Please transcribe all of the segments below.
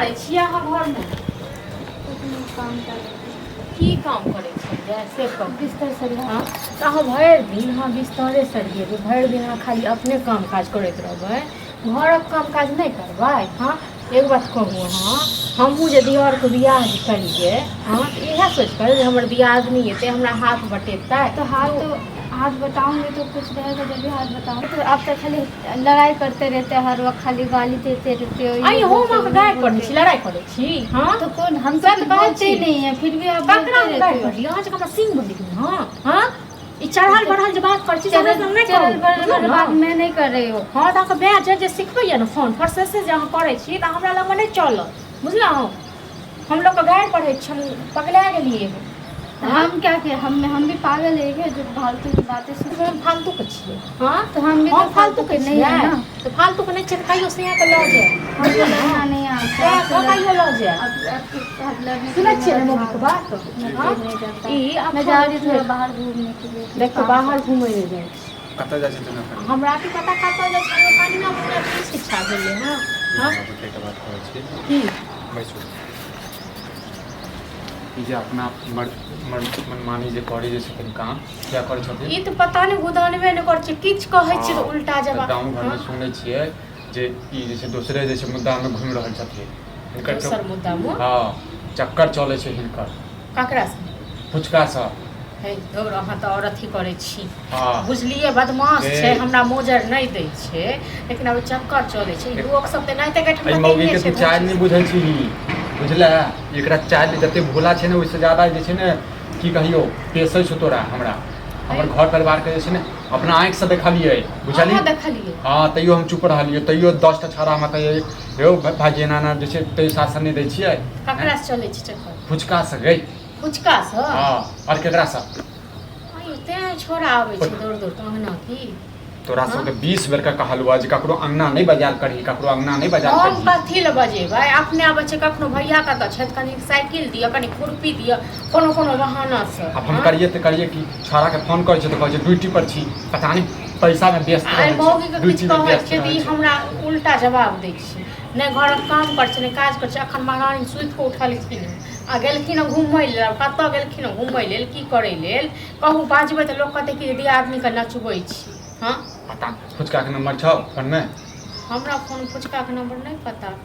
करै छियै अहाँ घरमे? कुछ नहीं, काम कर। की काम करै छियै से कहू। बिस्तर सरिया। हँ, तऽ अहाँ भरि दिन अहाँ बिस्तरे सरियेबै, भरि दिन अहाँ खाली अपने काम काज करैत रहबै, घरक काम काज नहि करबै? हँ, एक बात कहू अहाँ, हमहूँ जे दिअरके बियाह जे करियै, हँ, तऽ इएह सोचि कऽ जे हमर दियादनी एतै, हमरा हाथ बटेतै। तो हाथ तो हाथ बताऊंगी तो कुछ रहेगा, जब भी हाथ बताऊंगी तो आप तो खाली लड़ाई करते रहते हैं, हर वक्त खाली गाली देते रहते हो, ये आइ हम बोलते हो, अहाँके वो गारि बोलते पढ़ै छी, लड़ाइ करै छी? हँ। हो। तो कौन हम से तो तो कुछ कहै बोलते ही छी। नहीं है, फिर भी आप ककरा बोलते हम गारि रहते हो। पढ़ली? अहाँ जकाँ हमरा सिंह बनि गेल? हँ हँ, ई चढ़ल बढ़ल जे बात करै छी, चरल से नहि चरल कहू, बढ़ल बुझलहुँ वाला ने? बात मैं नहीं कर रही हूँ। हँ, तऽ अहाँके माय जे जे सिखबैए ने फोन पर से, से जे अहाँ करै छी, तऽ हमरा लगमे नहि चलत, बुझलहुँ? हम लोकके गारि पढ़ै छी, हम पगला गेलियै हँ। हम क्या किया? हम भी पागल है क्या जो फालतू की बातें सुन? हम फालतूके छियै? हँ। तो हम भी हम तो फालतू फालतूके के नहीं है छियै ना। तऽ फालतूके नहि छियै तऽ कहियो सियाके लऽ जाय। हमको लड़ना नहीं आता। तेँ आपसे कऽ कहियो लऽ जाय। आप लड़ने के सुनै लिए छियै मेरा ने मम्मीके दिमाग बात? मैं हँ, तेज नहीं जाता। ई मैं जा रही हूँ थोड़ा अखन बाहर घूमने के लिए, कुछ देखियौ, काम। बाहर घुमै लए जाइ छै। कतऽ जाइ छथिन एखन? हमरा की पता कतऽ जाइ छै। हमरा कनिया मुनिया की शिक्षा भेलै? हँ हँ। बाबूके एकटा बात कहै छी। की? बैसू। ई जे अपना मर मर मनमानी जे करै जे छथिन काम, किया करै छथिन? ई तऽ पता नहि, गुदानबे नहि करै छै, किछु कहै छियै तऽ उल्टा तऽ जवाब। गाँव घरमे सुनै छियै जे ई जे छै दोसरे जे छै मुद्दामे घुमि रहल छथिन हिनकर। दोसर मुद्दामे? हँ, चक्कर चलै छै हिनकर। ककरासँ? फुचकासँ। हे दौड़, अहाँ तऽ आओर अथी करै छी। हँ। बुझलियै, बदमाश हे। छै, हमरा मोजर नहि दै छै, लेकिन आब चक्कर चलै छै। लोक सब तऽ एनाहिते एहि मौगीके तू चालि नहि बुझै छीही, बुझले? एकरा चालि जते भोला छै ने, ओहिसँ ज्यादा जे छै ने, की कहियौ, पेसै छौ तोरा। हमरा हमर घर परिवारके जे छै ने अपना आँखिसँ देखलियै, बुझलियै? अहाँ देखलियै? हँ, तैयो हम चुप रहलियै। तैयो 10टा छौड़ा हमरा कहियै, यौ भाइजी, एना एना जे छै, तैयो शासन नहि दै छियै। ककरा से चलै छै चक्कर? फुचकासँ गई। फुचकासँ? हँ, आओर केकरासँ? आइयो तें छोड़ा आबै छै दौड़ दौड़ कऽ अङ्गना की। तोरा सबके 20 बेर के कहलुआ जे ककरो अंगना नहि बजायल करही, ककरो अंगना नहि बजायल हम करही। कथी लए बजेबै? अपने आबै छै कखनो, भैया कतऽ छथि, कनि साइकिल दिअ, कनि खुरपी दिअ, कोनो कोनो बहानासँ। आब हम करियै तऽ करियै कि? छौड़ाके फोन करै छै तऽ कहै छै ड्यूटी पर छी। पता नहि, पैसामे व्यस्त आइ रहै छै, मौगीके किछु ड्यूटीमे कहै व्यस्त छियै तऽ रहै ई छै। हमरा उल्टा जवाब दै छै। नहि घरक काम करै छै, नहि काज करै छै। अखन महारानी सुति कऽ उठलखिन हँ आ गेलखिन हँ घुमय लेल। कतऽ गेलखिन हँ घुमय लेल, की करै लेल कहू? बाजबै तऽ लोक कहतै कि दियादनीके नचबै छी। हँ। पता फुचकाके नम्बर छौ फोनमे? हमरा फोन फुचकाके नम्बर नहि पता।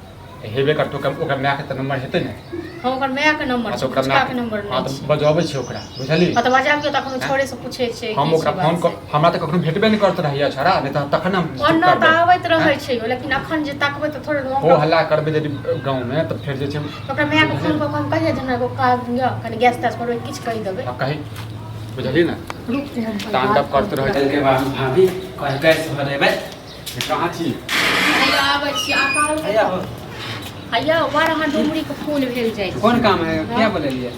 हेबे करतौ, ओकर मायके तऽ नम्बर हेतै ने। हँ, ओकर मायके नम्बर हँ छै। तऽ ओकरा फुचकाके मायके नम्बर हँ नहि तऽ छै। बजबै छै ओकरा, बुझलिही? हँ, तऽ बजाबियौ तऽ अखन छोड़े से पूछै छै हम की ओकरा छै फोन बात कऽ से। हमरा तऽ कखनो भेटबे नहि करैत रहैया छौड़ा, नहि तऽ तखन हम ओना तऽ करबै। आबैत रहै छै यौ, लेकिन अखन जे तकबै तऽ थोड़े। हो हल्ला करबै यदि गाँवमे तऽ फेर जे छै। ओकरा मायके फोन कऽ कऽ हम कहियै जे हमरा एगो काज यऽ, कनि गैस तैस भरबै, किछु कहि देबै। हँ, कही, बुझलिही ने? रुक, हम तांडव करैत रहै। के बाद भाभी कह गैस भरेबै। कहाँ छी? हैया आबै छी आकाल। हैया हो। हैया बड़ अहाँ डुमरीके फूल भेल जाइ छै। कोन काम है? क्या बोललियै?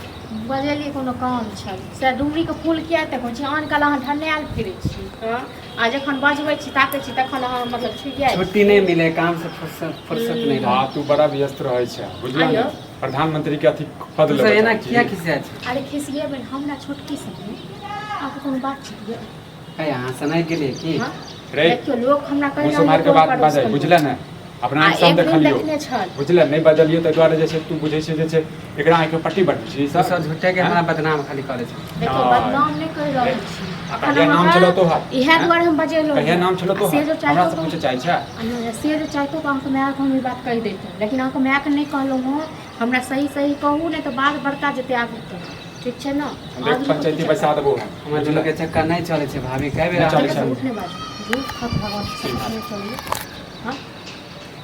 बजेलियै, कोनो काम छल से। डुमरीके फूल किया एते कहै छी? आन काल अहाँ ढन्नायल फिरै छी। हँ, आ जखन बजबै छी, ताकै छी, तखन अहाँ मतलब छुटि जाइ। छुट्टी नहीं मिले, काम से फुर्सत फुर्सत नहीं रहे। हँ, तू बड़ा व्यस्त रहै छै, बुझलियै ने? आइयो। प्रधानमंत्री के अथी पद तू लेबऽ सब एना चाहै छी। किया खिसिया छै? अरे खिसियेबै ने, हमरा छोटकी सब आब कोनो बात छै? है अहाँ सुनाइ गेलियै की? हँ। रे देखियौ, लोक हमरा कहि मुँह सम्हारि के बात बाजै, बुझले ने? अपना आ आँखि से हम एक दिन देखलियौ। देखने छल। बुझले? नहि बजलियौ ताहि दुआरे जे छै तू बुझै छै जे छै एकरा आँखिमे पट्टी बन्है छी। तू सब झूठे के हमरा बदनाम खाली करै छै। देखियौ, नहि। बदनाम नहि कहि रहल छी। आ कहिया नाम छलौ तोहर? इएह दुआरे हम बजेलहुँ। कहिया नाम छलौ से तोहर? जो हमरा चाहतो से पूछे चाहै छै? आ नहि, से जे चाहतो तऽ अहाँके मायके हम ई बात कहि दैतहुँ, लेकिन अहाँके मायके नहि कहलहुँ हँ। हमरा सही सही कहू, नहि तऽ बात बड़का जेतै आगू तऽ, ठीक छै ने? देख, पंचायती बैसा देबो हम। हमर दुनू के चक्कर नहि चलै छै भाभी, कए बेर नहि चलै अहाँके छै। झूठ नहि बाजू, झूठ खत भगवान के शपथ नहि चलिए। हँ।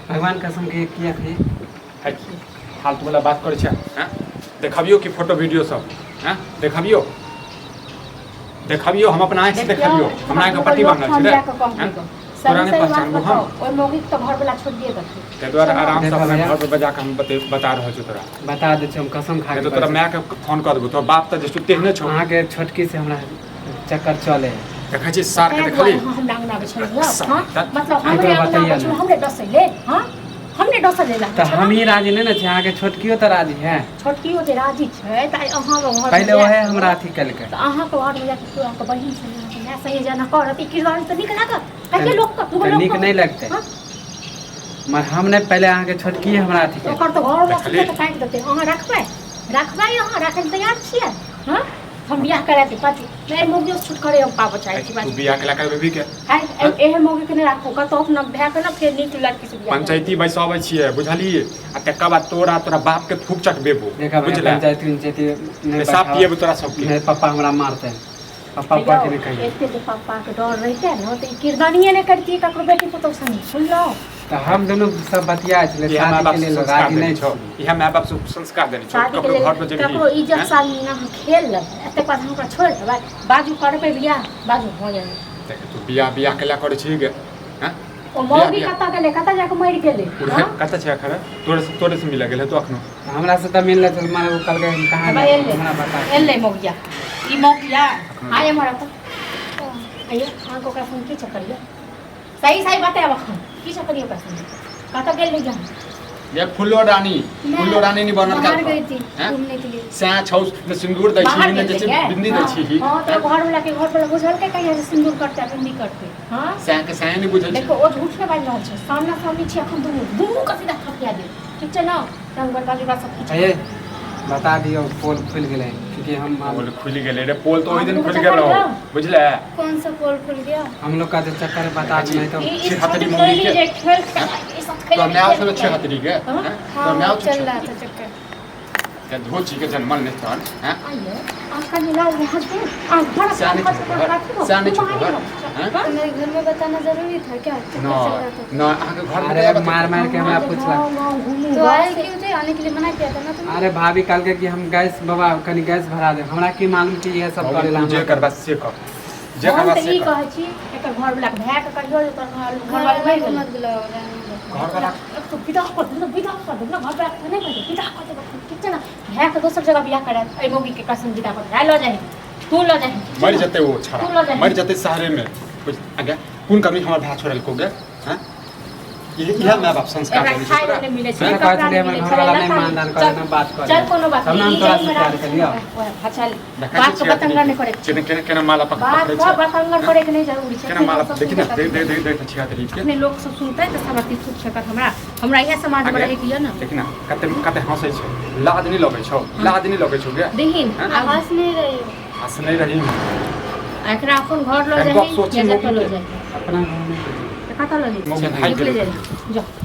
भगवान कसम के किया खाइ? है, फालतू वाला बात करै छै? हैं, देखबियौ कि फोटो वीडियो सब? हैं, देखबियौ? देखबियौ, हम अपना आँखि से देखबियौ। हमरा आँखि पट्टी बान्हल छै रे? हैं? तोरा सही नहि सही बात पहचानबो हम। बताउ, ओहि मौगीके तऽ घरवला छोड़िए देतै। ताहि दुआरे आरामसँ देखो अपना भैया। घर पर बजा कऽ हम बता रहल छियौ तोरा। बता दै छियौ, हम कसम खा नहि के तऽ तोरा कहै छी। मायके फोन कऽ देबौ। तोरा बाप तऽ जे छै तेहने छौ। अहाँके छोटकी से हमरा चक्कर चले है। देखै छी सारके? ताहि देखली दुआरे अहाँ हमरा अङ्गना आबै छलियै? हँ, मतलब एकरो हमरे अङ्गना बतैया आबै छलहुँ ने। हमरे डसै लेल? हँ, हमरे डसै लेल आबै तऽ छलहुँ? हम ही राजी नहि ने छी, अहाँके छोटकियो तऽ राजी है। छोटकियो जे राजी छै तऽ आइ अहाँके घरमे पहिले जाकऽ ओहे हमरा अथी केलकै। तऽ अहाँके घरमे जाकऽ केओ अहाँके बहिन सङ्गे, अहाँके माय सङ्गे जेना करत, ई किरदानी तऽ नीक लागत? कहियो लोकके दूगो तऽ नीक लोकके नहि लगतै। हँ? मगर हम नहि, पहिले अहाँके छोटकी हमरा अथी केलकै। ओकर तऽ घर देखली? तऽ काटि देतै। अहाँ रखबै, रखबै? अहाँ राखै लए तैयार छियै? हँ, हम बियाह करा देब बाजू नहि, मौगियो से छुटकारे हम पाबऽ चाहै छी। तू बाजू। बियाह केला करबे के? आइ एहन मौगी के नहि राखू कतौ, अपना भाय के ने फेर नीक लड़की से बियाह करू। पंचायती बैसाबै छियै, बुझलियै? आ तकर बाद तोरा तोरा बाप के थूक चटबेबो। देखा भैया, बुझले? पंचायती उंचायती नहि पेशाब बैठाबऽ। पिएबो तोरा सबके। नहि, पप्पा हमरा मारतै, पप्पा यौ, पप्पा के नहि कहियौ। एते जे पप्पाके डर रहितै ने तऽ ई किरदानिये नहि करतियै ककरो बेटी पुतहु संगे, सुनलहुँ? तऽ हम दुनू सब बतिया छलै इएह माय शादी बाप के लेल संस्कार राजी देने नहि छौ? छी। इएह माय बाप सब संस्कार देने छौ? शादीके ककरो लेल घर पर जेबही ककरो इज्जत हैं? सामने अहाँ खेल लेबै, एतेक बाद हम ओकरा छोड़ि देबै? बाजू, करबै बियाह? बाजू, हो जाए। देख, तू बियाह बियाह केला करै छी गे, हैं? ओ मौगी बियाह। कतऽ गेलै? कतऽ जाकऽ मरि गेलै? उड़े हँ? कतऽ छै अखन? तोरे से तोरे से मिल गेल तो अखनो? हमरा से तऽ मिलले छल, माने ओ कहलकै हम कहाँ हबा जायब, एलै। हमरा बता। एलै मौगिया, ई मौगिया आइ एम्हर आउ तऽ। आइयो अहाँके ओकरा संग की चक्कर यऽ? सही सही बतायब, अखन की चक्कर यऽ ओकरा संग? कतऽ गेल रही अहाँ? ये फुल्लो रानी, फुल्लो रानी नहीं बनल। बाहर का गई थी हैं? घूमने के लिए। सैं छौ ने सिंदूर दै छी बाहर ने गेल जे छै रहियै? बिंदी दै छी। हँ, तऽ घर वाला के घर वाला बुझलकै कहिया जे सिन्दूर करतै आ बिंदी करतै? हँ, सैं के सैं नहीं बुझल छै। देखो, ओ झूठ नहि बाजि रहल छै। सामना सामनी छी अखन, दुनू दुनू के सीधा थपिया देब, ठीक छै ने? रंग बरबादी ओकरा सब किछु हे, बता दियौ, पोल खुलि गेलै क्योंकि हम पोल खुलि गेलै रे, पोल तऽ ओहि दिन हम खुलि लोग गेल रहौ। चक्कर बुझले? कौन सा पोल खुल गया? हम लोग का जो चक्कर है बता दी, नहीं तो ई ई छिहत्तरी छोटी मौगी खेली के। जे खेल खेल, ई सब खेल तोरा माय छलो छिहत्तरी के? हाँ? हैं? तोरा माय हाँ, छौ? चल रहा था चक्कर। के धोची के जनमल नहीं तहन, हैं? आइए आजकल ये लाल हसबैंड आ घर सैं नहीं छौ घर, सैं नहीं छौ घर, हैं? तो मेरे घर में बताना जरूरी था क्या? चक्कर न चल रहा था। न, अहाँके घर में अरे मार मार के हमरा पूछलक। तो आए क्यों थे? आने के लिए मना किया था ना तुमने? अरे भाभी कहलकै कि हम गैस बाबा कनी गैस भरा दे, हमरा की मालूम कि इएह सब करेला जे हमरा। करबा से कर, जे हम करबा तऽ से ई कर। कहै छी, एकर घर वाला के भाय के कहियो जे तोहर घर घर वाला वाला मरि को गेलै। मत बुलाओ, रहने दो। घर वाला एक तो विदा कर देब ने, विदा कर देब ने। घर वाला के नहि कहै, विदा कर देब, ठीक छै ने? भाय के दोसर जगह बियाह करायत, एहि मौगी के कसम विदा कर भाय लऽ जाही, तू लऽ जाही, ठीक छै मरि ने? जेतै ओ तू छड़ा लऽ जाही। मरि जेतै शहरे में। बुझ आगे कोन कमी हमर भाय छोड़लको गे, हैं? इएह माय बाप संस्कार एकरा देने छै खाय तोरा? लए नहि मिलै छै, हमरा कपड़ा कहै छलै नहि हमर मिलै घरवाला छै, नहि लत्ता मानदान करे, चल नहि बात करे। चल, कोनो बात तब ने नहि। हम ई तोरा जाहि से में प्यार राजी केलियौ। ओएह, हँ, चल। देखै बात छियै के बतंगड़ नहि करे के केना केना केना माला पकड़ बात पकड़ै के छै। बतंगड़ करे के नहि जरूरी छै। केना एखने माला लोक सब देखी ने सुनतै, देख देख देख देख छिहत्तरी के। एखने लोक सब सुनतै तऽ सब अथी थूक फेकत। हमरा हमरा इएह समाजमे आगे। रहैके यऽ ने। देखी ने कते कते हँसै छै, लाज नहि लगै छौ? लाज नहि लगै छौ गे? देखिन हैं? आब हंस नहीं रही हो। हँस नहि रही। आ एकरा अपन घर लऽ कनि जाही गप सोची या जतऽ मौगी लऽ के। जाही? अपना घर नहि तऽ कतऽ लऽ जाही? मौगी भागि निकले गेलै। जाही, जाउ।